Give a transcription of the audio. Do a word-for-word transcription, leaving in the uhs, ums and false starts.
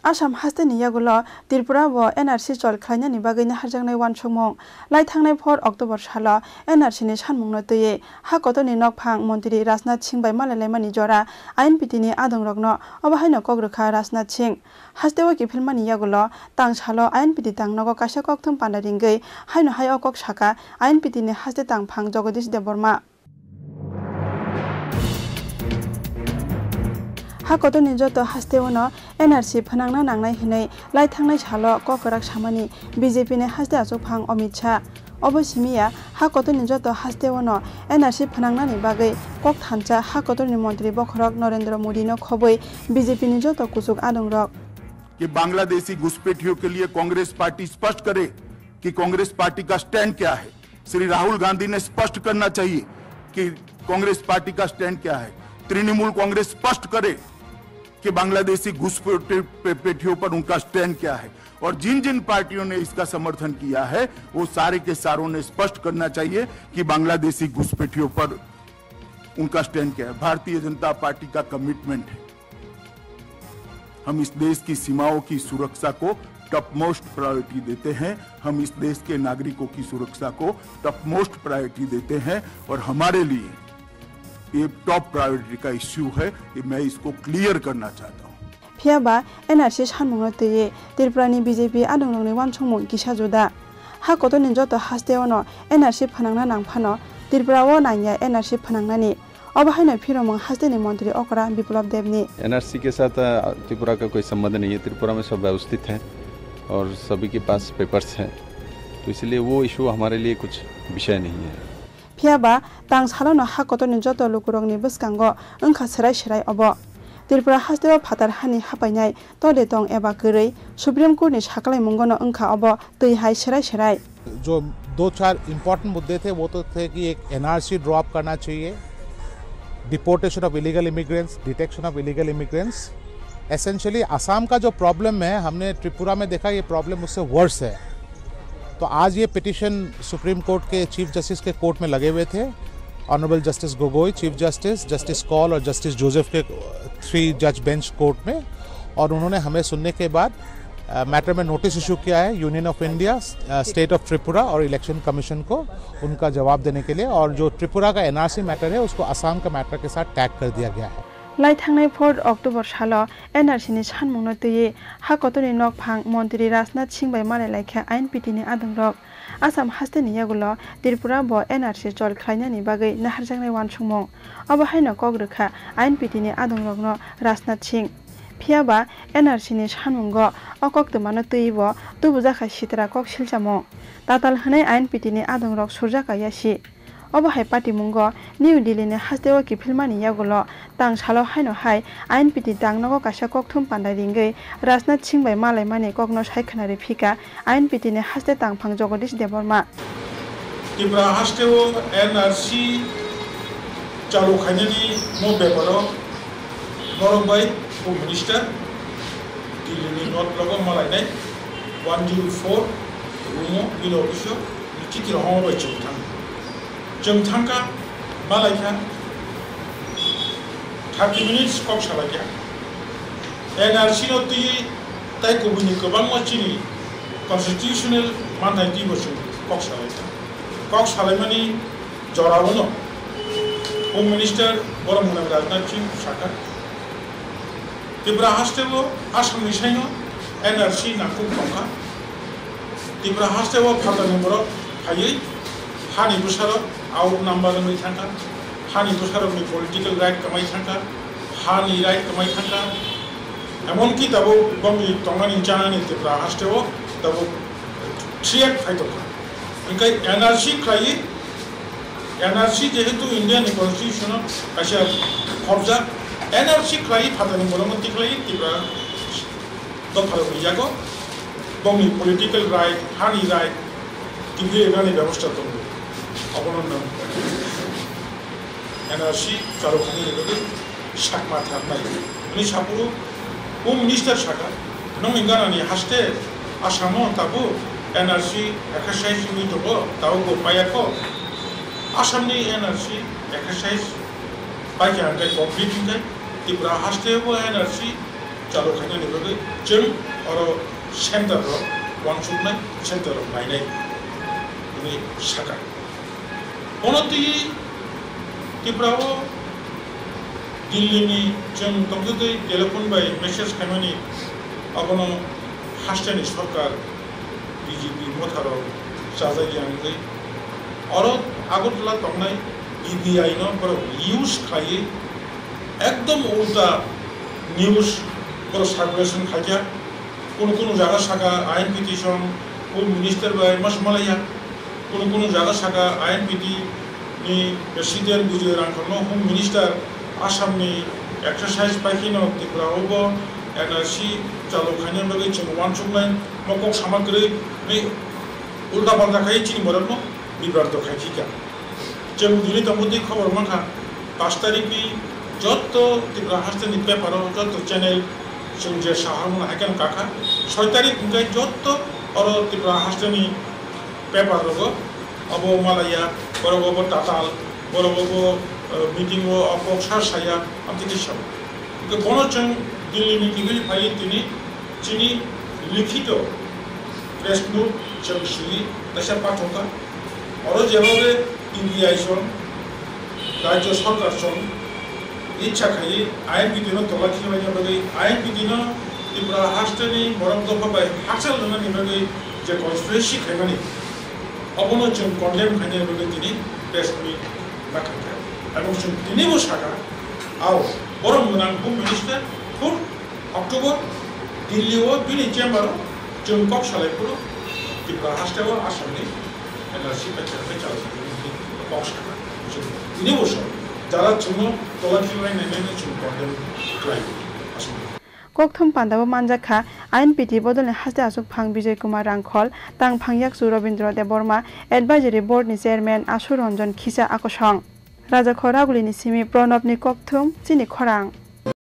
Assam hasteni yagulo Tripura bo N R C chol khlainani bagwi naharjaknai uansukmung. Lai thangnai phor October salo N R C ni sanmungno twiwi ha kotorni nokphang montri Rajnath Singh bai malailaimani jora I N P T ni adongrokno obo haino kok rwkha Rajnath Singh. Hasteo kiphilmani yagulo tang salo I N P T tang nogo kaisa kokthum panda ringwi haino hai o kok saka I N P T ni haste tangphang Jagadish Debbarma. Ha kotorni joto hasteono N R C phnangna nangnai hwnwi lai thangnai salo kok kwrak samani B J P ni haste achukphang Amit Shah. Obo simi ya, ha kotorni joto hasteono N R C phnangnani bagwi kok thansa ha kotorni montri bokhorok Narendra Modi no khobwi B J P ni joto kuchuk adongrok. कि बांग्लादेशी घुसपैठियों के लिए कांग्रेस पार्टी स्पष्ट करे कि कांग्रेस पार्टी का स्टैंड क्या है। श्री राहुल गांधी ने स्पष्ट करना चाहिए कि कांग्रेस पार्टी का स्टैंड क्या है। तृणमूल कांग्रेस स्पष्ट करे कि बांग्लादेशी घुसपैठे-, पे-, पैठियों पर उनका स्टैंड क्या है। और जिन जिन पार्टियों ने इसका समर्थन किया है, वो सारे के सारों ने स्पष्ट करना चाहिए कि बांग्लादेशी घुसपैठियों पर उनका स्टैंड क्या है। भारतीय जनता पार्टी का कमिटमेंट है, हम इस देश की सीमाओं की सुरक्षा को टॉप मोस्ट प्रायोरिटी देते हैं, हम इस देश के नागरिकों की सुरक्षा को टॉप मोस्ट प्रायोरिटी देते हैं और हमारे लिए ये टॉप प्रायोरिटी का इश्यू है, ये मैं इसको क्लियर करना चाहता हूँ। Phiya ba N R C sanmungno twiwi Tripurani B J P adongrokni uansukmung kisa juda. Ha kotorni joto hasteono N R C phnangna nang phano Tripura o nangya N R C phnangnani. Obo haino phiromung hasteni montri okra Biplab Debni. N R C के साथ, अ, त्रिपुरा का कोई संबंध नहीं है। त्रिपुरा में सब व्यवस्थित है और सभी के पास पेपर्स हैं, तो इसलिए वो इशू हमारे लिए कुछ विषय नहीं है। Phiya ba tang salono ha kotorni joto lukurokni bwskango wngkha swrai swrai obo. Tripura hasteo phatar hani hapainai tode tong eba kwrwi Supreme Court ni saklaimungono wngkha obo twi hai swrai swrai. जो दो चार इंपॉर्टेंट मुद्दे थे, वो तो थे कि एक एनआरसी ड्रॉप करना चाहिए, deportation of illegal immigrants, detection of illegal immigrants. Essentially Assam का जो प्रॉब्लम है, हमने त्रिपुरा में देखा, ये प्रॉब्लम उससे वर्स है। तो आज ये पिटिशन सुप्रीम कोर्ट के चीफ जस्टिस के कोर्ट में लगे हुए थे, honourable justice Gogoi chief justice, justice Kaul और जस्टिस जोसेफ के थ्री जज बेंच कोर्ट में, और उन्होंने हमें सुनने के बाद, अ, मैटर में नोटिस इशू किया है यूनियन ऑफ इंडिया, अ, स्टेट ऑफ त्रिपुरा और इलेक्शन कमीशन को उनका जवाब देने के लिए, और जो त्रिपुरा का एनआरसी मैटर है, उसको आसाम का मैटर के साथ टैग कर दिया गया है। Lai thangnai four October salo N R C ni sanmungno twiwi ha kotorni nokphang montri Rajnath Singh bai malai laikha I N P T ni adongrok. Assam hasteni yagulo Tripura bo N R C chol khlainani bagwi naharjaknai uansukmung. Obo haino kok rwkha I N P T ni adongrokno Rajnath Singh. Phiya ba N R C ni sanmungo o koktwmano twiwi bo tubujakha sitra kok silchamung. Tatal hwnwi I N P T ni adongrok surjakha yasi. Obo hai patimungo New Delhi ni hasteo kiphilmani yagulo tang salo haino hai I N P T tang nogo kaisa kokthum panda ringwi Rajnath Singh bai malaimani kokno sai khwnari phika I N P T ni haste tangphang Jagadish Debbarma. Tripura hasteo N R C chalu khainani mo beparo norok bai Home Minister Delhi ni north block o malainai one zero four room o bini office o chithi rohorma bai chwng thang. Chwng thangkha, malaikha, thirty minutes kok salaikha. N R C no twiwi tai kubuni kwbangma chini constitutional manthai twibo chwng kok salaikha. Kok salaimani jorao no Home Minister borok mwnang Rajnath Singh sakha, Tripura hasteo Assam ni saino N R C nangkuk tongkha. Tripura hasteo phatarni borok phaiwi hani bwsarok out number wngwi thangkha, hani bwsarokni political right kwmai thangkha, hani right kwmai thangkha. Emonki tabuk bongni tongnani chanani Tripura hasteo tabuk three act phai tongkha. Hwnkhe N R C khlaiwi N R C jehetu India ni constitution o kaisa khobjak, N R C khlai phatarni borokno tikhlai Tripura dopha rok ni yago bongni political right, hani right, kibri rwnani bebosta tongo. Abono nwng N R C chalu khainani bagwi sakma tharnai hwnwi saphuru Home Minister sakha, nokni ganani haste Assam o tabuk N R C exercise wngwi tongo, tabuk bo paiya kho. Assam ni N R C exercise paikha hwnkhe complete hwnkhe Tripura haste bo N R C Chalo khainani bagwi chwng oro center rok uansuknai, center rok nainai hwnwi sakha. Bono twi Tripura o Delhi ni chwng tongtwtwi telephone bai message khaimani abono hasteni sorkar B J P motharok chajak yang wngwi oro Agartala tongnai B B I no borok use khlaiwi ekdom ulta news borok circulation khaikha. Kunu kunu jaga saka I N P T song Home Minister bai mas malaya. Kunu kunu jaga saka I N P T ni President Bijoy Rangkhal no Home Minister Assam ni exercise paikhe no Tripura o bo N R C chalo khaina bagwi chwng uansuknai mokok sama kwrwi ni ulta palta khai chini borok no bibarto khai thika. Chwng dili tongo tei khobor mankha, pash tarikh ni jotto Tripura hasteni paper o, jotto channel chwng je saharmung hai khe kakha, soi tarikh hwnkhe jotto oro Tripura hasteni paper rogo, obo malaya, borok obo tatal, borok obo, eh, meeting o o kok sa saya, amtwi khe sao. Hwnkhe bono chwng Delhi ni tigwi phaiwi tini chini likhito press note chwng swiwi kaisa pathokha. Oro jeba khe T B I song, Rajya Sarkar song, ichha khaiwi I N P T no tola khibaina bagwi I N P T no Tripura hasteni borok dopha bai hachal rwnani bagwi je conspiracy khaimani, obono chwng condemn khaina bagwi tini press meet ma khaikha. Ebong chwng tinibo sakha, ao borok gwnang Home Minister phur October, Delhi o bini chamber o chwng kok salai phuru Tripura haste o Assam ni N R C bai chwng kok sakha. Chwng tini bo sa jara chwngno tola khilai nai nai chwng condemn khlai. Aswk. Kokthum panda o manjak kha I N P T bodol ni haste achukphang Bijoy Kumar Rangkhol, tangphang yakchu Robindra Debbarma, Advisory Board ni Chairman Ashu Ranjan Khisa akosong. Rajakhor Raguli ni simi Pranab ni kokthum chini khorang.